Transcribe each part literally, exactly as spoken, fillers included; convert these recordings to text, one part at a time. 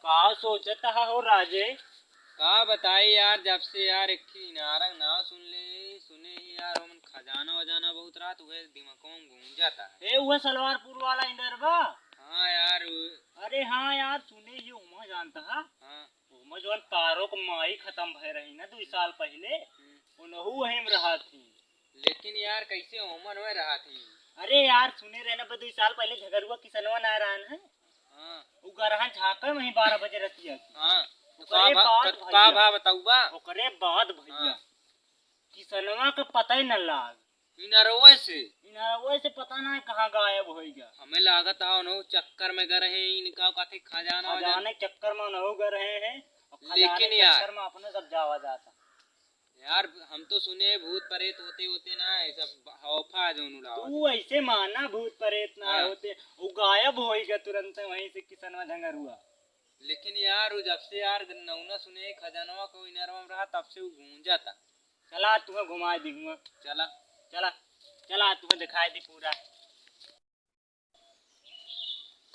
का सोचत हा हो राजे? का बताई यार, जब से यार एक ठे इनारा क नाव सुन ले, सुने ही यार, ओमन खजाना वजाना बहुत रहत, उहे दिमागवा में गूंजत है। ए, उहे सलवारपुर वाला इनरवा? हाँ यार, उ अरे हाँ यार, सुने ही ओमा जानत हा? हाँ। ओमा जौन पारो क माई खतम भय रही ना दुई साल पहिले, हम्म। उनहू वहीं में रहत ही। लेकिन यार, कैसे ओमन में रहत ही? अरे यार, सुने रहे ना, बे दुई साल पहिले झगरुआ किसनवा ना रहन है? हाँ। उ गरहन झाँके में ही बारह बजे रतिया के। हाँ। तो ओकरे का भा-, बाद क-, का भैया, भा बताऊ बा? ओकरे बाद भैया, हाँ। किसनवा के पता ही न लाग। इनरवे से? इनरवे से पता ना कहाँ गायब होई गया। हमें लागत है उन्हों चक्कर में गए रहे, इनका कथी खजाना वजाना। खजाने चक्कर में उन्हों गए रहे हैं, और खजाने लेकिन यार, चक्कर में अपने सब जावा जाता। यार, हम तो सुने भूत प्रेत होते, होते ना, ये सब हौफा है जौन उड़ावत। तू ऐसे माना भूत प्रेत ना हाँ। होते, वो गायब होई गया तुरंत वहीं से किसनवा झंगरुआ। लेकिन यार, वो जब से यार नौना सुने खजानवा को इनरवा में रहा, तब से वो गूंजा था। चला, तुम्हें घुमाए दी हुआ। चला। चला, चला, तुम्हें दिखाई दी पूरा।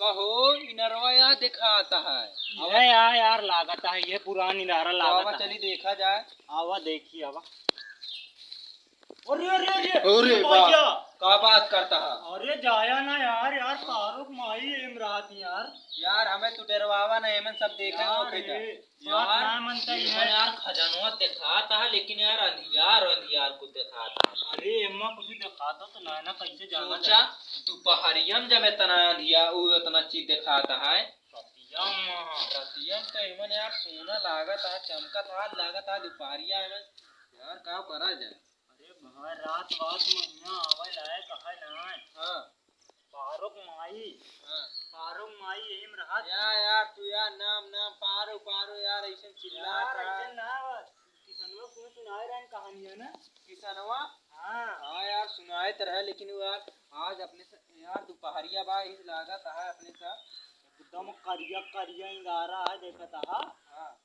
कहो, इनरवा या दिखाता है। ये यार, यार, लागत है, ये पुरान इनारा तो आवा लागत है। चली देखा जाए। आवा, देखी, आवा। अरे, अरे, अरे, अरे, अरे, वाह। भैया। का बात करता है? अरे, जाया ना यार, यार, पारो क माई एम रात यार। यार, हमें तू डरवावा ना, एमन सब देखे यार, हो के जा। रे। बात यार, ना मनता ये है। यार खजानवा दिखाता है, लेकिन यार अंधियार, अंधियार कुछ दिखाता है। अरे, एम्मा कुछ दिखाता तो ना, ना कैसे जाना सोचा, था? दोपहरिया में जब इतना अंधिया, वो इतना चीज दिखाता है। रतिया में। रतिया में तो एमन यार सोना लागत है, चमकत है, लागत है दोपहरिया में। यार, का करा जाए? अरे भाई, रात बात महीना आवे लायक है ना। हाँ। पारो क माई। हाँ। पारो क माई यही में रहत या है। यार, तू यार नाम, नाम, पारो, पारो यार, ऐसे चिल्ला यार, कर। ऐसे ना बस। किसनवा तुम्हें सुनाए रहे कहानियाँ ना? किसनवा? हाँ। हाँ यार, सुनाए तो रहे, लेकिन वो यार, आज अपने से, यार, दोपहरिया बा, इस लागत है अपने से। एकदम करिया, करिया इंगारा है, देखत है। हाँ।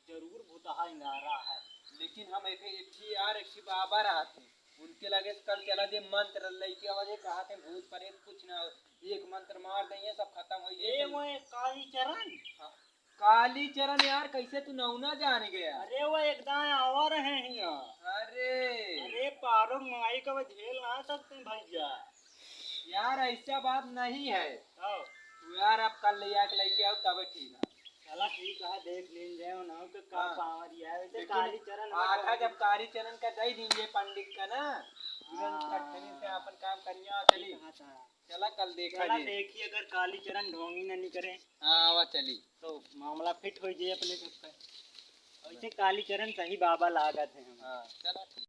जरूर भूतहा इंगारा है। लेकिन हम एक, एक ही यार, एक ही बाबा रहते, उनके लगे से कल चला दे मंत्र लेके आवा जे, कहा थे भूत प्रेत कुछ ना हो, एक मंत्र मार देंगे, सब खत्म हो ए, जाए। वो एक काली चरण। हाँ। काली चरण यार, कैसे तू नौना जान गया? अरे, वो एक दाएं आवा रहे हैं यहाँ। अरे। अरे, पारो माई का वो झेल ना सकते हैं भैया। यार, ऐसा बात नहीं है। हाँ। तू यार, अब कल ले आके लेके आओ, तब ठीक है। चला ठीक है, देख लीन जाए, उन्हों के का हाँ। पावर ही है। वैसे लेकिन काली चरण में आधा तो जब काली चरण का दे दीजिए पंडित का ना, तुरंत हाँ। कटनी से अपन काम करिया, चली। कहा था। चला कल देखा चला जाए। देखिए, अगर काली चरण ढोंगी ना निकले हाँ, आवा चली। तो मामला फिट हो जाए अपने सबका। वैसे काली चरण सही बाबा लागत है हम। हाँ, चला ठीक।